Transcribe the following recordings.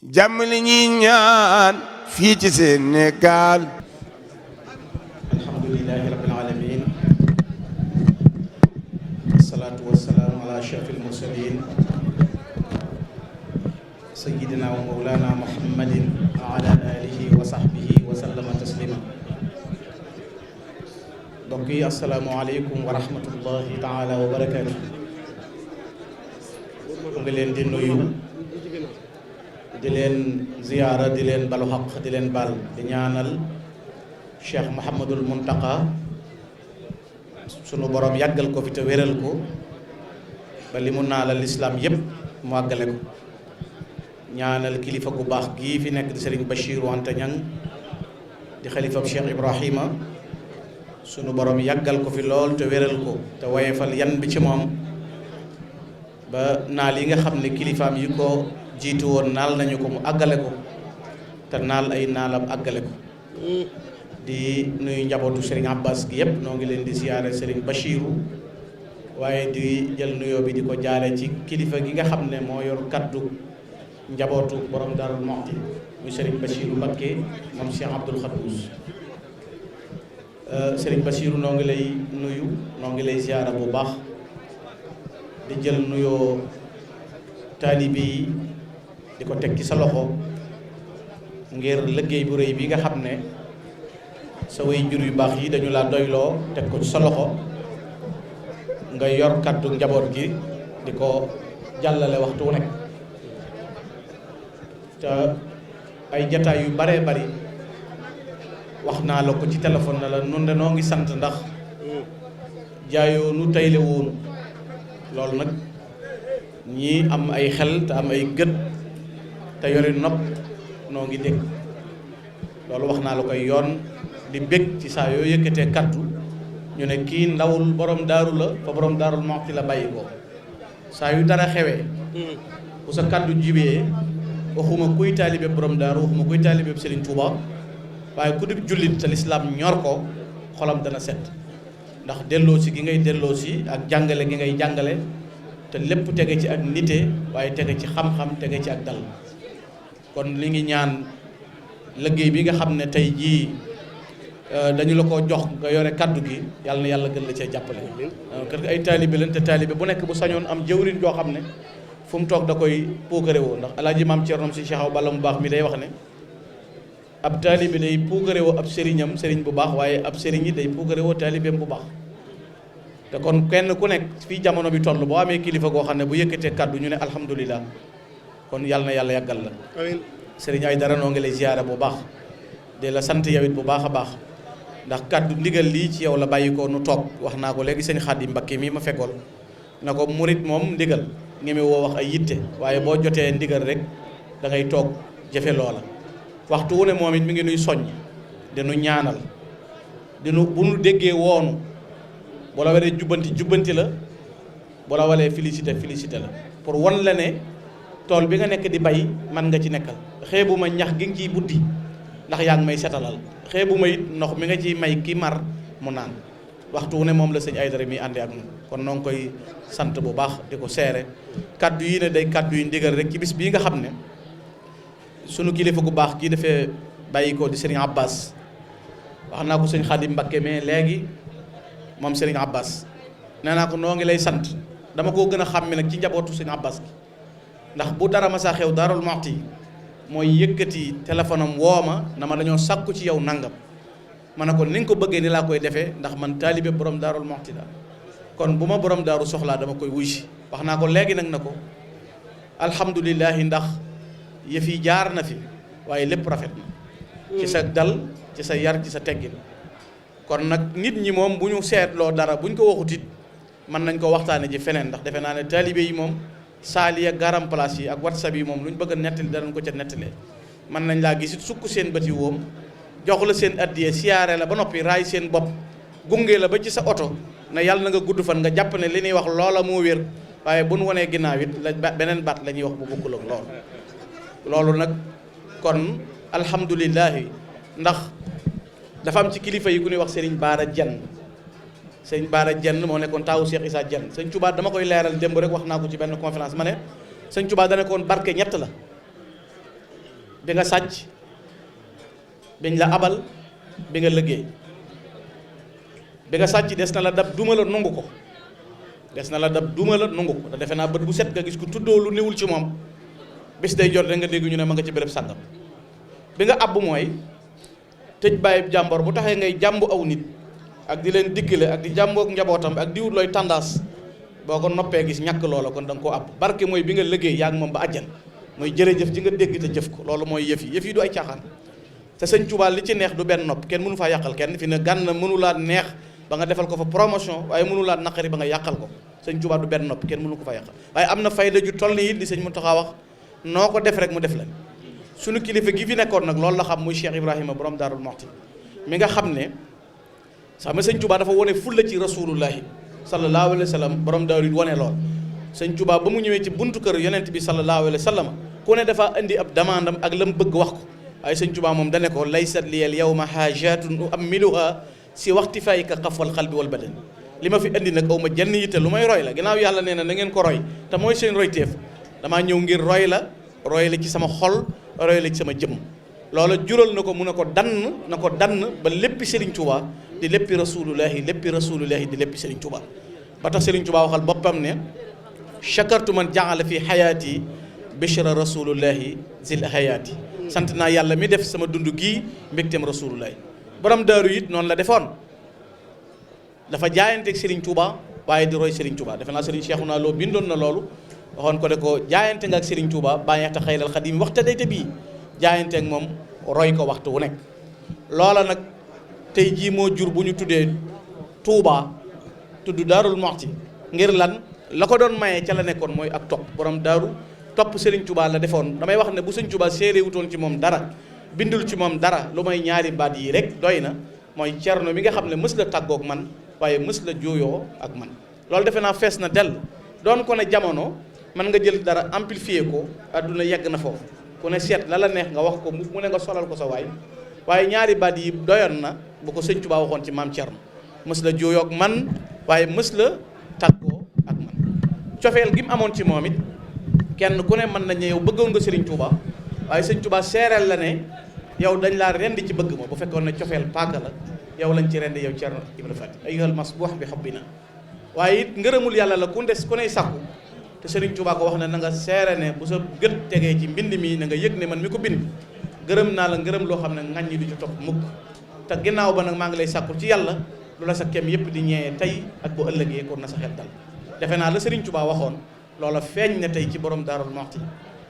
jàmm li ñuy ñaan fii ci Sénégal. alhamdulillahi rabbil alamin wasalaatu wasalaamu ala ashrafil mursalin sayyidina wa mawlana muhammadin wa ala alihi wa sahbihi wa sallama taslima. mbokk yi assalaamu aleykum wa rahmatullahi taala wa barakaatu. mu ngi leen di nuyu, di leen ziyaara, di leen balu xaq, di leen baal, di ñaanal Cheikh Mouhamadul Muntaqa sunu borom yàggal ko fi te wéral ko ba li mu naalal lislaam yépp mu àggale ko. ñaanal kilifa gu baax gii fi nekk di Serigne Bachir Anta Niang di xalifab Cheikh Ibrahima, sunu borom yàggal ko fi lool te wéral ko te woyefal yan bi ci moom ba naal yi nga xam ne kilifaam yi ko jiitu woon naal nañu ko mu àggale ko te naal ay naalam àggale ko. di nuyu njabootu Serigne Abbas gi yëpp noo ngi leen di siyaare Serigne Bachiru, waaye di jël nuyoo bi di ko jaare ci kilifa gi nga xam ne moo yor kaddu njabootu borom Darou Mouhty muy Serigne Bachiru Mbacké moom Cheikh Abdoul Khadouz. Serigne Bachiru noo ngi lay nuyu, noo ngi lay siyaare bu baax, di jël nuyoo taalibe yi di ko teg ci sa loxo ngir liggéey bu rëy bi nga xam ne sa way jur yu baax yi dañu laa doyloo teg ko ci sa loxo nga yor kàddu njaboot gi di ko jàllale waxtu wu nekk. te ay jataay yu baree bari wax naa la ko ci téléphone na la nun de noo ngi sant ndax jaayoo nu tayle woon loolu nag ñii am ay xel te am ay gët te yori nopp noo ngi dégg loolu wax naa la koy yoon di bég ci saa yoo yëkkatee kaddu ñu ne kii ndawul borom daaru la fa borom Daarul Mouhty la bàyyi ko. saa yu dara xewee bu sa kaddu jibee waxuma kuy taalibe borom daaru, waxuma kuy taalibe Serigne Touba, waaye ku dib jullit te lislaam ñor ko xolam dana set ndax delloosi gi ngay delloosi ak jàngale gi ngay jàngale te lépp tege ci ak nite waaye tege ci xam-xam tege ci ak dal. kon li ngi ñaan liggéey bi nga xam ne tey jii dañu la ko jox nga yore kaddu gi yàlla na yàlla gën la cee jàppale. kër ay taalibe lañ te taalibe bu nekk bu sañoon am jëwriñ joo xam ne fu mu toog da koy puukare woo, ndax alaaji maam Cerno si Cheikh Awa Balla mu baax mi day wax ne ab taalibe day puukare woo ab sëriñam sëriñ bu baax, waaye ab sëriñ yi day puukare woo taalibeem bu baax. te kon kenn ku nekk fii jamono bi toll boo amee kilifa goo xam ne bu yëkkatee kaddu ñu ne alhamdulilah, kon yàlla na yàlla yàggal la. amiin. Sëriñ Aydara noo ngi lay ziyaara bu baax de la sant yow it bu baax a baax ndax kaddu ndigal lii ci yow la bàyyi ko nu toog. wax naa ko léegi sëñ Xaadim Mbakke mii ma fekkoon na ko murit moom ndigal ngeme woo wax ay yitte, waaye boo jotee ndigal rek da ngay toog jëfe loola. waxtu wu ne moom it mi ngi nuy soññ dinu ñaanal dinu bu nu déggee woonu bu la waree jubbanti la, bu la waree félicité la pour won la ne tool bi nga nekk di bay man nga ci nekkal. xeebuma ñax gi nga ciy buddi ndax yaa ngi may setalal, xeebuma it ndox mi nga ciy may ki mar mu naan. waxtu wu ne moom la sëñ Aydara mi àndee ak moom, kon noo ngi koy sant bu baax di ko seere. kaddu yi ne day kaddu yu ndigal rek ci bis bii nga xam ne sunu kilifa gu baax kii dafee bàyyi ko di Serigne Abbas. wax naa ko sëñ Xaadim Mbakke mais léegi moom Serigne Abbas nee naa ko noo ngi lay sant. dama koo gën a xàmme nag ci njabootu sëñ Abbas gi ndax bu dara ma sa xew Darou Mouhty mooy yëkkati téléphone am woo ma na ma dañoo sàkku ci yow nangam. ma ne ko ni nga ko bëggee ni laa koy defee ndax man taalibe borom Darou Mouhty la, kon bu ma borom daaru soxlaa dama koy wuy si. wax naa ko léegi nag na ko alhamdulilahi ndax yëf yi jaar na fi waaye lépp rafet na ci sa dal, ci sa yar, ci sa teggin. kon nag nit ñi moom bu ñu seetloo dara buñ ko waxut it mën nañ ko waxtaane ji feneen, ndax defe naa ne taalibe yi moom saali ak garam place yi ak whatsapp yi moom lu ñu bëgg a nettali danañ ko ca nettalee. mën nañ laa gisit sukk seen bëti woom jox la seen addiye siyaare la ba noppi raay seen bopp gunge la ba ci sa oto na yàlla na nga gudd fan nga jàpp ne li ñuy wax loola moo wér, waaye bu nu wanee ginnaaw it la beneen baat la ñuy wax bu bokkul ak loolu nag kon alhamdulilahi. ndax dafa am ci kilifa yi ku ñuy wax Serigne Bara Dieng. Serigne Bara Dieng moo nekkoon taawu Cheikh Issa Dieng. Sëñ Touba dama koy leeral démb rek wax naa ko ci benn conférence ma ne Sëñ Touba dana koon barke ñett la bi nga sàcc, biñ la abal, bi nga liggéey. bi nga sàcc des na la dab duma la nungu ko te defe naa bët bu set nga gis ku tuddoo lu néewul ci moom bis day jot rek nga dégg ñu ne ma nga ci béréb sàngam. bi nga àbb mooy tëj bàyyi jàmbor bu taxee ngay jàmbu aw nit ak di leen diggale ak di jàmbook njabootam ak di wut looy tendance boo ko noppee gis ñàkk loola kon da nga koo àbb. barke mooy bi nga liggéey yaa ngi moom ba àjjan mooy jërëjëf ji nga dégg te jëf ko loolu mooy yëf yi du ay caaxaan. te sëñ Tuubaa li ci neex du benn nopp kenn mënu faa yàqal kenn fi ne Gana mënu laa neex ba nga defal ko fa promotion waaye mënu laa naqari ba nga yàqal ko. sëñ Tuubaa du benn nopp kenn mënu ko fa yàqal waaye am na fayda ju toll nii it li sëñ Muntaxa wax noo ko def rek mu def la sunu kilifa gi fi nekkoon nag loolu la xam muy Cheikh Ibrahima borom Daarul Muxti mi nga xam ne sax ma sëñ Tuubaa dafa wane fulla ci rasulullahi sallallahu alayhi wa sallam borom daaru it wane lool. sëñ Tuubaa ba mu ñëwee ci buntu kër yonent bi sallallahu alayhi wa sallam ku ne dafa indi ab demandam ak lam bëgg wax ko waaye sëñ Tuubaa moom dane ko laysat liyal yawma haajatun uammiluha si waxti fayka xafwal xalbi wal badan li ma fi indi nag aw ma jenn yitte lu may roy la ginnaaw yàlla nee na ngeen ko roy te mooy seen royteef damaa ñëw ngir roy la ci sama xol roy la ci sama jëmm. loola jural na ko mu ne ko dann ba léppi Serigne Touba di léppi rasulullahi di léppi Serigne Touba ba tax Serigne Touba waxal boppam ne chakartu man jaala fi xayaati bishra rasulullahi zil hayaati sant naa yàlla mi def sama dund gii mbégteem rasulullahi. borom daaru it noonu la defoon dafa jaayanteeg Serigne Touba waaye di roy Serigne Touba defe naa Serigne Cheikhouna Lo bindoon na loolu waxoon ko de ko jaayante nga ak Serigne Touba bàyyi ta xaylal xadim waxta dayte bii jaayanteeg moom roy ko waxtu wu nekk. loola nag tey jii moo jur bu ñu tuddee Touba tudd Daarul Muxti ngir lan la ko doon maye ca la nekkoon mooy ak topp borom daaru topp Serigne Touba la defoon. damay wax ne bu Serigne Touba séeré wutoon ci moom dara bindul ci moom dara lu may ñaari baat yi rek doy na mooy cerno mi nga xam ne mës la tàggoog man waaye mës la jooyoo ak man. loolu defe naa fees na dell doon ko ne jamono mën nga jël dara amplifier ko adduna yegg na foofu ku ne seet la la neex nga wax ko mu ne nga solal ko sa waay waaye ñaari baat yi doyoon na bu ko sëñ Tuubaa waxoon ci maam Cerno mës la jooyoo ak man waaye mës la tàggoo ak man. cofeel gi mu amoon ci moom it kenn ku ne mën nañ ne yow bëggoon nga Serigne Touba waaye sëñ Touba seereel la ne yow dañ laa rendi ci bëgg ma bu fekkoon ne cofeel paaka la yow lañ ci rendi yow Cerno Ibra Faty ayyuhal masbuux bi hubbina waaye it ngërëmul yàlla la ku ney sàkku te Serigne Touba ko wax ne na nga seere ne bu sa gët tegee ci mbind mi na nga yëg ne man mi ko bind gërëm naa la ngërëm loo xam ne ŋàññi du ci topp mukk te ginnaaw ba nag maa ngi lay sàkku ci yàlla lu la sa kem yëpp di ñeewee tey ak bu ëllëgee kon na sa xel dal. defe naa la Serigne Touba waxoon loola feeñ na tey ci borom Daarul Muxti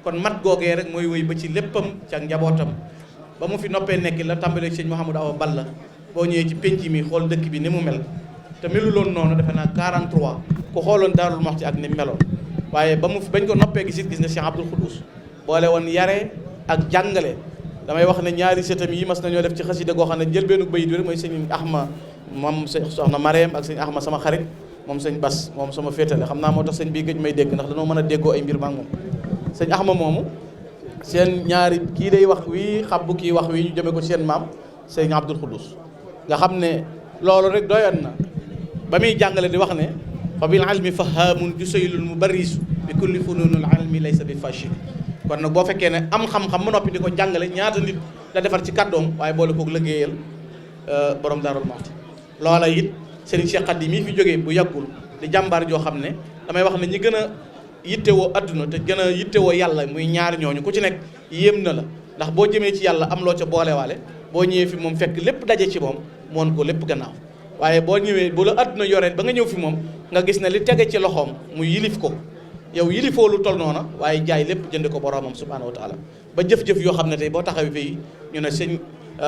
kon mat googee rek mooy wéy ba ci léppam ca njabootam ba mu fi noppee nekk la tàmbalee sëñ Mouhamadou Awa Balla boo ñëwee ci penc mi xool dëkk bi ni mu mel te meluloon noonu defe naa 43 ku xooloon Daarul Muxti ak ni meloon waaye bañ ko noppee gis nga Cheikh Abdoul Khoudous boole woon yare ak jàngale. damay wax ne ñaari sëtam yi mas nañoo def ci xasida goo xam ne jël benn bayit bi rek mooy sëñ Ahma moom soxna Mariam ak sëñ Ahma sama xarit moom sëñ Bas moom sama féetale xam naa moo tax sëñ bii gëj may dégg ndax dañoo mën a déggoo ay mbir ma ak moom sëñ Ahma moomu seen ñaari kii day wax wii xabbu kii wax wii ñu jëme ko seen maam sëñ Abdoul Khoudous nga xam ne loolu rek doyoon na ba muy jàngale di wax ne fa bil ilmi fahamun jusaylul mubarrisu bi kulli fununul ilmi laysa bi fashil kon nag boo fekkee ne am xam-xam mu noppi di ko jàngale ñaata nit la defar ci kàddoom waaye boole kook liggéeyal borom Daarul Muxti loola it Serigne Cheikh Khady mii fi jógee bu yàggul di jàmbaar joo xam ne damay wax ne ñi gën a yittewoo adduna te gën a yittewoo yàlla muy ñaari ñooñu ku ci nekk yéem na la ndax boo jëmee ci yàlla am loo ca boolewaale boo ñëwee fi moom fekk lépp daje ci moom moon ko lépp gannaaw waaye boo ñëwee bu la adduna yoreen ba nga ñëw fi moom nga gis ne li tege ci loxoom mu yilif ko yow yilifoo lu tol noona waaye jaay lépp jënd ko boromam subhaanahu wa taala ba jëf-jëf yoo xam ne tey boo taxawee fii ñu ne sëñ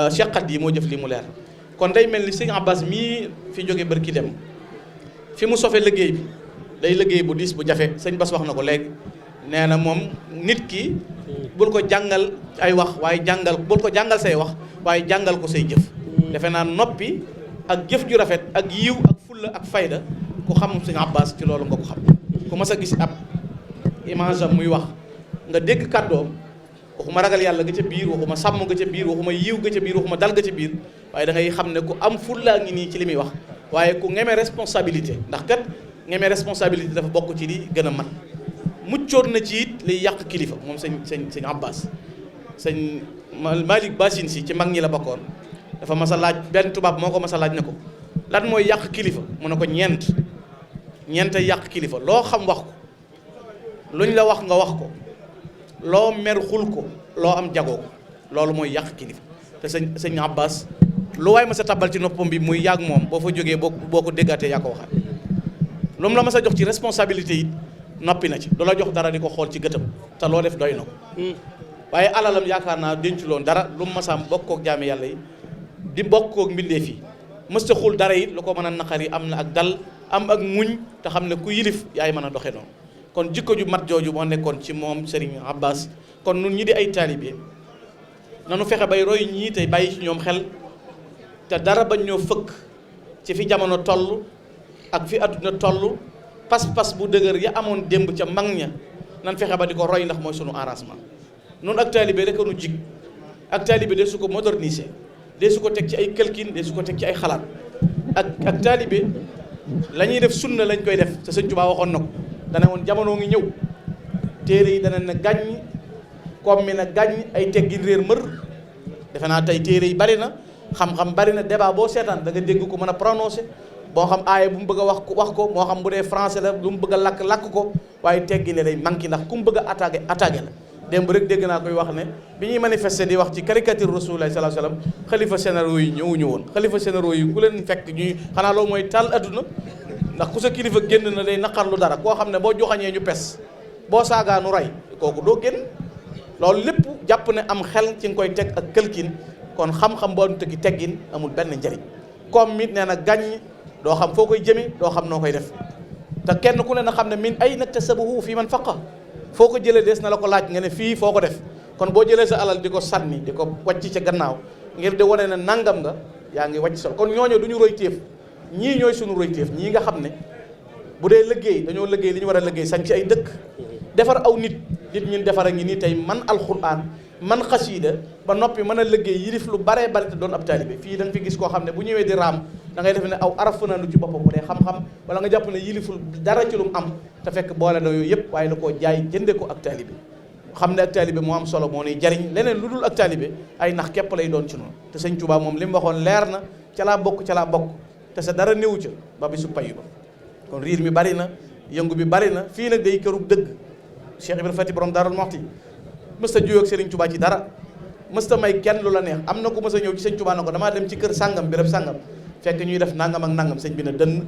Cheikh Khady moo jëf li mu leer kon day mel ni sëñ Abbas mii fi jóge barki dem fi mu sofe liggéey bi day liggéey bu diis bu jafe sëñ Bass wax na ko léegi nee na moom nit ki bul ko jàngal ay wax waaye bul ko jàngal say wax waaye jàngal ko say jëf defe naa noppi ak jëf ju rafet ak yiw ak fulla ak fayda ku xam sëñ Abbas ci loolu nga ko xam ku mas a gis ab image am muy wax nga dégg kàddoom waxuma ragal yàlla ga ca biir waxuma sàmm ga ca biir waxuma yiw ga ca biir waxuma dal ga ca biir waaye da ngay xam ne ku am fullaa ngi nii ci li muy wax waaye ku ngeme responsabilité ndax kat ngeme responsabilité dafa bokk ci li gën a mat muccoon na ci it liy yàq kilifa moom sëñ Abbas sëñ Malick Bassine si ci mag ñi la bokkoon dafa mas a laaj benn tubaab moo ko mas a laaj ne ko lan mooy yàq kilifa mu ne ko ñeent yàq kilifa loo xam wax ko luñ la wax nga wax ko loo mer xul ko loo am jagoo ko loolu mooy yàq kilifa te sëñ Abbas lu waay ma sa tabal ci noppam bi muy yàgg moom boo fa jógee boo ko déggatee yaa ko waxaat lu mu la ma sa jox ci responsabilité yi noppi na ci du la jox dara di ko xool ci gëtëm te loo def doy na ko waaye alalam yaakaar naa denc loon dara lu mu masaam bokkook jaami yàlla yi di bokkook mbindeef yi mësta xul dara yi lu ko mën a naqar yi am na ak dal am ak muñ te xam ne ku yilif yaay mën a doxe noonu kon jikko ju mat jooju moo nekkoon ci moom Serigne Abbas kon nun ñi di ay taalibe nanu fexe bay roy ñii tey bàyyi ci ñoom xel te dara bañ ñoo fëkk ci fi jamono toll ak fi àdduna toll pas-pas bu dëgër ya amoon démb ca mag ña nan fexe ba di ko roy ndax mooy sunu arrangement nun ak taalibe rek nu jig ak taalibe de su ko moderniser de su ko teg ci ay këlkin de su ko teg ci ay xalaat ak taalibe la ñuy def sunna lañ koy def te Sëñ Tuubaa waxoon na ko dana woon jamono ngi ñëw téere yi dana na gàññ comme mi na gàññ ay teggin réer mër defe naa tey téere yi bari na xam-xam bari na débat boo seetaan da nga dégg ko mën a prononcer boo xam aaya bu mu bëgg a wax ko moo xam bu dee français la lu mu bëgg a lakk ko waaye teggi ne day manqué ndax ku mu bëgg a attaqué la démb rek dégg naa koy wax ne bi ñuy manifester di wax ci caricature Rasulullah sallallahu alayhi wasallam xalifa généraux yi ñëwuñu woon xalifa généraux yi ku leen fekk ñuy xanaa loolu mooy taal adduna ndax ku sa kilifa génn na day naqarlu dara koo xam ne boo joxañee ñu pes boo saagaanu rey kooku doo génn loolu lépp jàpp ne am xel ci nga koy teg ak këlkin kon xam-xam boo tëggi teggin amul benn njëriñ comme mit nee na gàññ doo xam foo koy jëme doo xam noo koy def te kenn ku ne na xam ne min ay naktasabuhu fii man faqa foo ko jëlee des na la ko laaj nga ne fii foo ko def kon boo jëlee sa alal di ko sànni di ko wàcc ca gannaaw ngir di wane ne nangam nga yaa ngi wàcc sol kon ñooñu du ñu roy téef ñii ñooy suñu roy téef ñii nga xam ne bu dee liggéey dañoo liggéey li ñu war a liggéey sañ ci ay dëkk defar aw nit ñun defar a ngi nii tey man alxuraan man xasiida ba noppi mën a liggéey yilif lu baree bari te doon ab taalibe fii da nga fi gis koo xam ne bu ñëwee di raam da ngay def ne aw araf na lu ci boppam bu dee xam-xam wala nga jàpp ne yiliful dara ci lu mu am te fekk boole na yooyu yëpp waaye da koo jaay jënde ko ak taalibe xam ne ak taalibe moo am solo moo nuy jariñ leneen lu dul ak taalibe ay nax képp lay doon ci noonu te sëñ Tuubaa moom li mu waxoon leer na ca laa bokk te sa dara néew ca ba bi su payu ba kon riir mi bari na yëngu bi bari na fii nag day kërub dëgg Cheikh Ibrahima Fati borom Daarul Muxti mësta juyoo ak Serigne Touba ci dara mësta may kenn lu la neex am na ku mës a ñëw ci sëñ Touba na ko damaa dem ci kër sàngam béréb sàngam fekk ñuy def nangam ak nangam sëñ bi ne dënn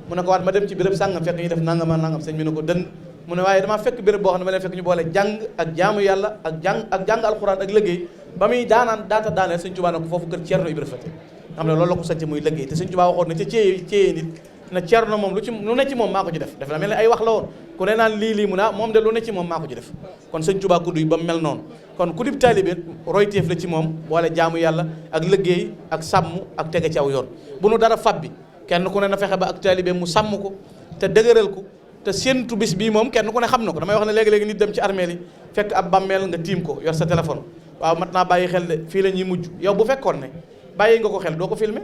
mu ne ko waat ma dem ci béréb sàngam fekk ñuy def nangam ak nangam sëñ bi ne ko dënn mu ne waaye damaa fekk béréb boo xam ne ma leen fekk ñu boole jàng ak jaamu yàlla ak jàng alxuraan ak liggéey ba muy daata daaneel sëñ Touba na ko foofu kër Ceerno Ibrahima Fati xam ne loolu la ko sant muy liggéey te sëñ Touba waxoon na ca céyee nit na Ceerno moom lu ne ci moom maa ko ci def na mel ne ay wax la woon ku ne naan lii mu ne moom de lu ne ci moom maa ko ci def kon sëñ Touba ku duy ba mu mel noonu kon ku dib taalibe royteef la ci moom boole jaamu yàlla ak liggéey ak sàmm ak tege ci aw yoon bu nu dara fab bi kenn ku ne na fexe ba ak taalibe mu sàmm ko te dëgëral ko te séentu bis bii moom kenn ku ne xam na ko damay wax ne léegi-léegi nit dem ci armeel yi fekk ab bàmmeel nga tiim ko yor sa téléphone waaw mat naa bàyyi xel de fii la ñuy mujj yow bu fekkoon ne bàyyi nga ko xel doo ko filmer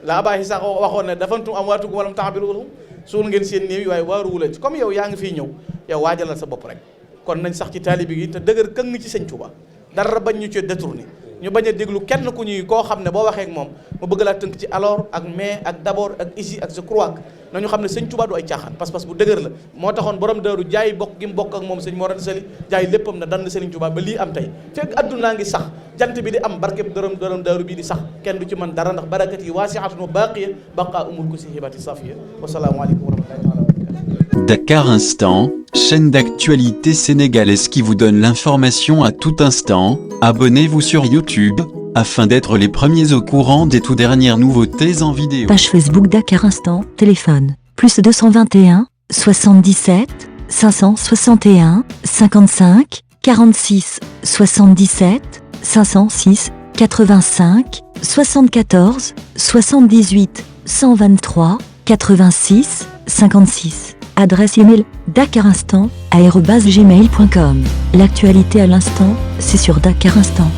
la abaayi sax waxoon ne dafantum am waatukum walam ta'biru suul ngeen seen néew yi waaye waaruwu leen ci comme yow yaa ngi fiy ñëw yow waajalal sa bopp rek kon nañ sax ci taalibe gi te dëgër këng ci sëñ Tuuba dara bañ ñu ci détourné ñu bañ a déglu kenn ku ñuy koo xam ne boo waxee ak moom mu bëgg laa tënk ci alors ak mais ak d'abord ak ici ak je crois que nañu xam ne sëñ Tuuba du ay caaxaan pas-pas bu dëgër la moo taxoon borom daaru jaay bokk gi mu bokk ak moom sëñ Mor Anta Sali jaay léppam na dann sëriñ Tuuba ba lii am tey fekk addunaa ngi sax jant bi di am barkeb dërëm daaru bii di sax kenn du ci mën dara ndax barakat yi waasi'atun wa baaqiya baqaa umul ko si hibati safiya wasalaamu aleykum wa rahmatullahi wa barakatuh. Dakar Instant, chaîne d'actualité sénégalaise qui vous donne l'information à tout instant. Abonnez-vous sur YouTube afin d'être les premiers au courant des toutes dernières nouveautés en vidéo. Page Facebook Dakar Instant, téléphone, plus 221, 77, 561, 55, 46, 77, 506, 85, 74, 78, 123, 86, 56. Adresse email dakarinstant@gmail.com. L'actualité à l'instant, c'est sur Dakar Instant.